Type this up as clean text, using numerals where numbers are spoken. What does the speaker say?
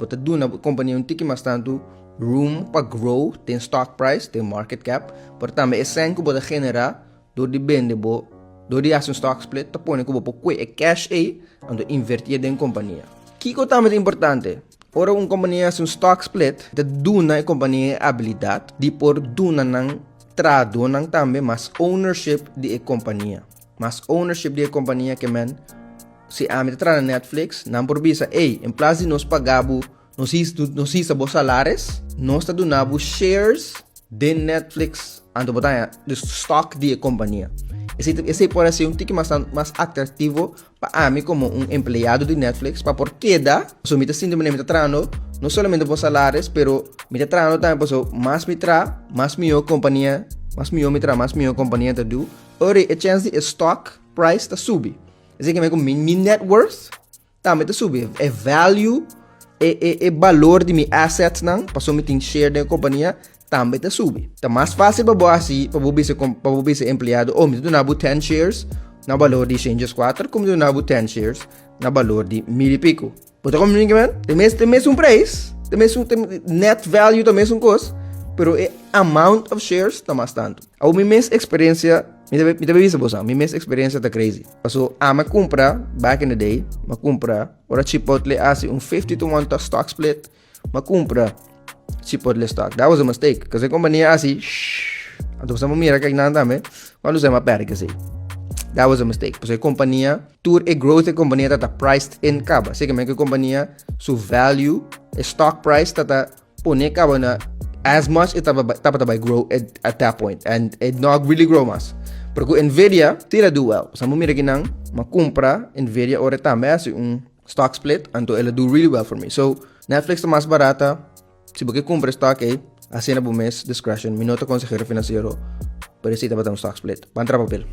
Bo ta duna e kompania un tiki mas tantu room pa grow den stock price, den market cap, pero tambe e sèn ku bo ta generá dor di bende bo, dor di hasi un stock split ta pone ku bo por kue e cash ei anto invertié den kompania. Kiko tambe ta importante? Ora un kompania hasi un stock split, ta duna e kompania e abilidat di por duna nan trahadónan tambe mas ownership di e kompania. Mas ownership di e kompania ke men si ami ta traha na Netflix, nan por bisa, ey, en plas di nos paga bo, nos nos hisa bo salaris, nos ta duna bo shares den Netflix, anto bo ta haña dus stock di e kompania. Esei esei por hasi un tiki mas mas atraktivo pa ami komo un empleado di Netflix pa por keda, pasobra mi ta sinti manera mi ta trahando no solamente bo salaris, pero mi ta trahando tambe pasobra mas mi traha, mas mihó kompania, mas mihó mi traha, mas mihó kompania ta du. Ora e chèns di e stock price ta subi. Esei ke men ku mi mi net worth tambe ta subi. E value, e e e balor di mi assetsnan, pasobra mi tin share den e kompania, tambe ta subi. Ta mas fásil pa bo hasi, pa bo bisa pa bo bisa e empleado, oh mi ta duna bo 10 shares na balor di 104, ku mi ta duna bo 10 shares na balor di mil i piku. Bo ta komprende ke men? Ta mes ta mesun prijs, ta mesun net value ta mesun kos, pero e amount of shares ta mas tantu. Awor mi mes eksperensia, mi ta mi ta bisa boso, mi mes eksperensia ta crazy. Paso ami a kumpra back in the day, mi a kumpra ora Chipotle a hasi un 50 to 1 stock split, mi a kumpra Chipotle stock. That was a mistake, pasobra e kompania a hasi shhh, anto boso a mira kek nan tambe, cuando usted a perde kesey. That was a mistake, pasobra e kompania, tur e growth e kompania ta ta priced in kaba. Así ke men ku e kompania su value, e stock price ta ta pone kaba na as much e tabata bai grow at that point and it not really grow mas. Pero ku Nvidia si el a do well. Pasobra mi mira kinan, mi a kumpra Nvidia ora e tambe a hasi un stock split, anto el a do really well for me. So, Netflix ta mas barata. Si bo ke kumpra e stock ei, hasi na bo mes discretion. Mi no ta konsehero finansiero, pero esei tabata un stock split. Ban traha papel.